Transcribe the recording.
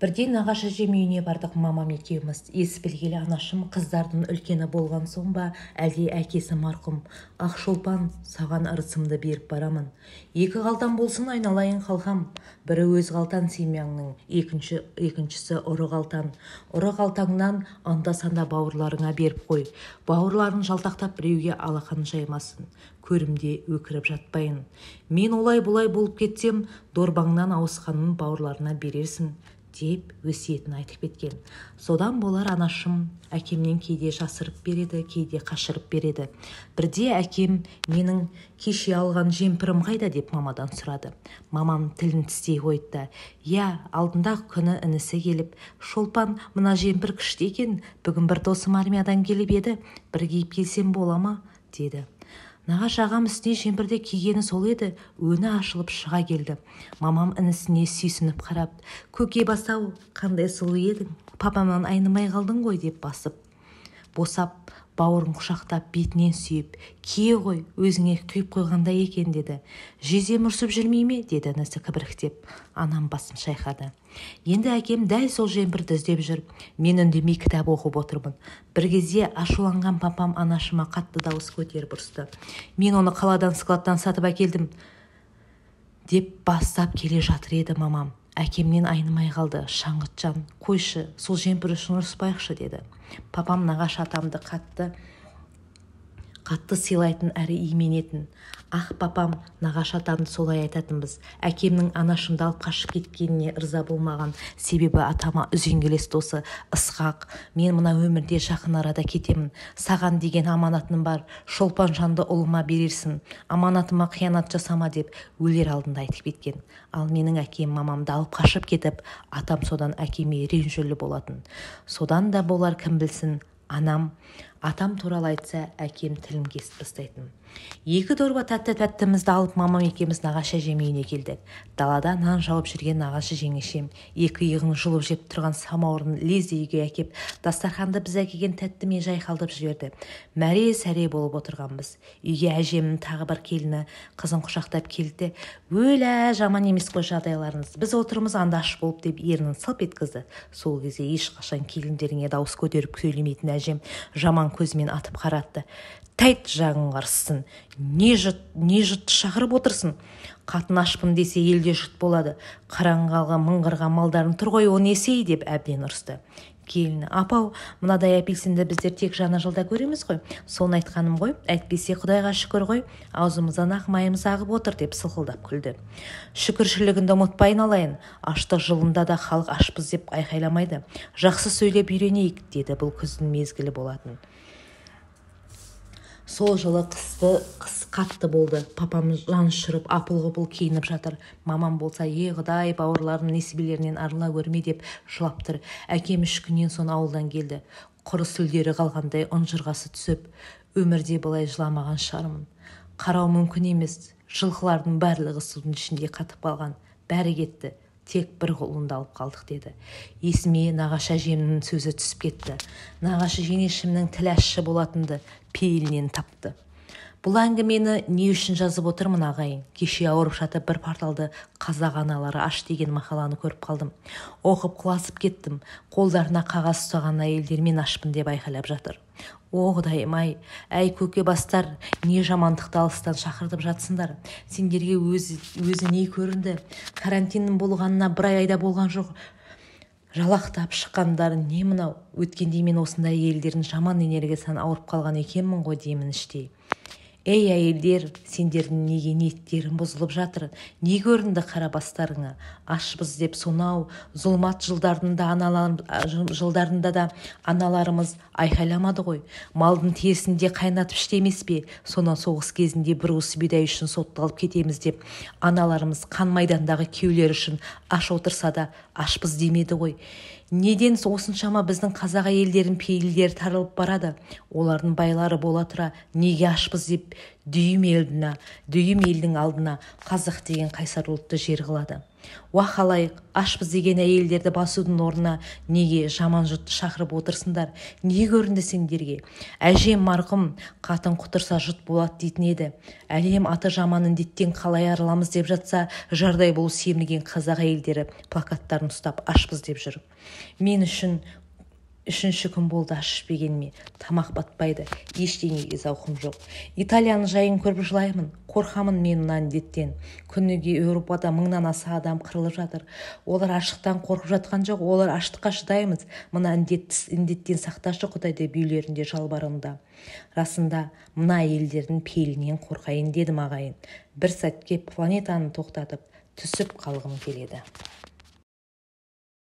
Бірде нағашы әжем үйіне бардық мамам екеуміз. Ес білгелі анашым қыздардың үлкені болған соң ба, әлде әкесі марқұм, "Ақшолпан, саған ырысымды беріп барамын. Екі қалтам болсын, айналайын қалқам. Бірі өз қалтаң семьяңның, екіншісі ұры қалтаң. Ұры қалтаңнан анда-санда бауырларыңа беріп қой. Бауырларың жалтақтап біреуге алақан жаймасын. Көрімде өкіріп жатпайын. Мен олай-бұлай болып кетсем, дорбаңнан ауысқанын бауырларына берерсің", – деп өсиетін айтып кеткен. Содан болар, анашым әкемнен кейде жасырып береді, кейде қашырып береді. Бірде әкем "Менің кеше алған жемпірім қайда?" деп мамадан сұрады. Мамам тілін тістей қойды да: "Иә, алдындағы күні інісі келіп, 'Шолпан, мына жемпір күшті екен, бүгін бір досым армиядан келіп еді, бір киіп келсем бола ма?' деді". Нағашы ағам үстіне жемпірді кигені сол еді, өңі ашылып шыға келді. Мамам інісіне сүйсініп қарап: "Көке бас-ау, қандай сұлу едің, папамнан айнымай қалдың ғой", – деп басып босап, бауырын құшақтап, бетінен сүйіп: "Кие ғой, өзіңе құйып қойғандай екен", – деді. "Жездем ұрсып жүрмей ме?" – деді інісі кібіртіктеп. Анам басын шайқады. Енді әкем дәл сол жемпірді іздеп жүр. Мен үндемей кітап оқып отырмын. Бір кезде ашуланған папам анашыма қатты дауыс көтеріп ұрысты. "Мен оны қаладан, складтан сатып әкелдім", – деп бастап келе жатыр еді мамам: "Әкемнен айнымай қалды, Шаңғытжан, қойшы, сол жемпір үшін ұрыспайықшы", – деді. Папам нағашы атамды қатты қатты сыйлайтын әрі именетін. Ақ папам, нағашы атамды солай айтатынбыз. Әкемнің анашымды алып қашып кеткеніне ырза болмаған. Себебі атама үзеңгілес досы Ысқақ: "Мен мына өмірде жақын арада кетемін. Саған деген аманатым бар. Шолпанжанды ұлыма берерсің. Аманатыма қиянат жасама", – деп өлер алдында айтып кеткен. Ал менің әкем мамамды алып қашып кетіп, атам содан әкеме ренжулі болатын. Содан да болар, кім білсін, анам атам туралы айтса, әкем тілін кесіп тастайтын. Екі дорба тәтті-тәттімізді алып, мамам екеуміз нағашы әжем үйіне келдік. Далада нан жауып жүрген нағашы жеңешем екі иығын жұлып жеп тұрған самауырын лезде үйге әкеп, дастарханды біз әкелген тәттімен жайқалтып жіберді. Мәре-сәре болып отырғанбыз. Үйге әжемнің тағы бір келіні қызын құшақтап келді де: "Өлә, жаман емес қой жағдайларыңыз, біз отырмыз анда аш болып", – деп ернін сылп еткізді. Сол кезде ешқашан келіндеріңе дауыс көтеріп сөйлемейтін әжем жаман көзімен атып қаратты: "Тәйт, жағың қарыссын, не жұт, не жұтты шақырып отырсың? Қатын ашпын десе, елде жұт болады. Қараңғы қалған мың қырған малдарың тұр ғой, о несі?" – деп әбден ұрысты. Келіні: "Апау, мынадай апельсинді біздер тек жаңа жылда көреміз ғой, соны айтқаным ғой. Әйтпесе, құдайға шүкір ғой, аузымыздан ақ майымыз ағып отыр", – деп сылқылдап күлді. "Шүкіршілігіңді ұмытпа, айналайын. Аштық жылында да халық ашпыз деп айқайламайды. Жақсы сөйлеп үйренейік", – деді. Бұл күздің мезгілі болатын. Сол жылы қыс қатты болды. Папам жан ұшырып, апыл-ғұпыл киініп жатыр. Мамам болса: "Е, құдай, бауырларым несібелерінен арыла көрме", – деп жылап тұр. Әкем 3 күннен соң ауылдан келді. Құры сүлдері қалғандай ұнжырғасы түсіп, өмірде бұлай жыламаған шығармын. Қарау мүмкін емес. "Жылқылардың барлығы судың ішінде қатып қалған, бәрі кетті, тек бір құлынды алып қалдық", – деді. Есіме нағашы әжемнің сөзі түсіп кетті. Нағашы жеңешемнің тілі ащы болатынды, пейілінен тапты. Бұл әңгімені не үшін жазып отырмын, ағайын? Кеше ауырып жатып, бір порталды "Қазақ аналары аш" деген мақаланы көріп қалдым. Оқып, құлазып кеттім. Қолдарына қағаз ұстаған әйелдер "Мен ашпын" деп айқайлап жатыр. О, құдайым-ай! Әй, көке бастар, не жамандықты алыстан шақыртып жатсыңдар? Сендерге өзі не көрінді? Карантиннің болғанына бір айда болған жоқ, жалақтап шыққандары не мынау? Өткенде мен осындай әйелдердің жаман энергиясынан ауырып қалған екенмін ғой деймін іштей. Ей, әйелдер, сендердің неге ниеттерің бұзылып жатыр? Не көрінді қара бастарыңа ашпыз деп? Сонау зұлмат жылдарында да аналарымыз айқайламады ғой. Малдың терісін де қайнатып ішті емес пе? Сонау соғыс кезінде бір уыс бидай үшін сотталып кетеміз деп, аналарымыз қан майдандағы күйеулері үшін аш отырса да, ашпыз демеді ғой. Неден осыншама біздің қазақ әйелдерінің пейілдері тарылып барады? Олардың байлары бола тұра, неге ашпыз деп деп дүйім елдің алдына қазақ деген қайсар ұлтты жер қылады. Уа халайық, ашпыз деген әйелдерді басудың орнына неге жаман жұртты шақырып отырсыңдар? Не көрінді сендерге? Әжем марқұм қатын құтырса жұт болады дейтін еді. Әлем аты жаман індеттен қалай арыламыз деп жатса, жардай болып семірген қазақ әйелдері плакаттарын ұстап ашпыз деп жүр. Мен үшін үшінші күн болды аш ішпегеніме. Тамақ батпайды, ештеңеге зауқым жоқ. Италияның жайын көріп жылаймын. Қорқамын мен мына індеттен. Күніге Еуропада мыңнан аса адам қырылып жатыр. Олар аштықтан қорқып жатқан жоқ, олар аштыққа шыдаймыз. Мына індеттен сақташы Құдай деп үйлерінде жалбарынуда. Расында, мына әйелдердің пейілінен қорқайын дедім ағайын. Бір сәтке планетаны тоқтатып, түсіп қалғым келеді.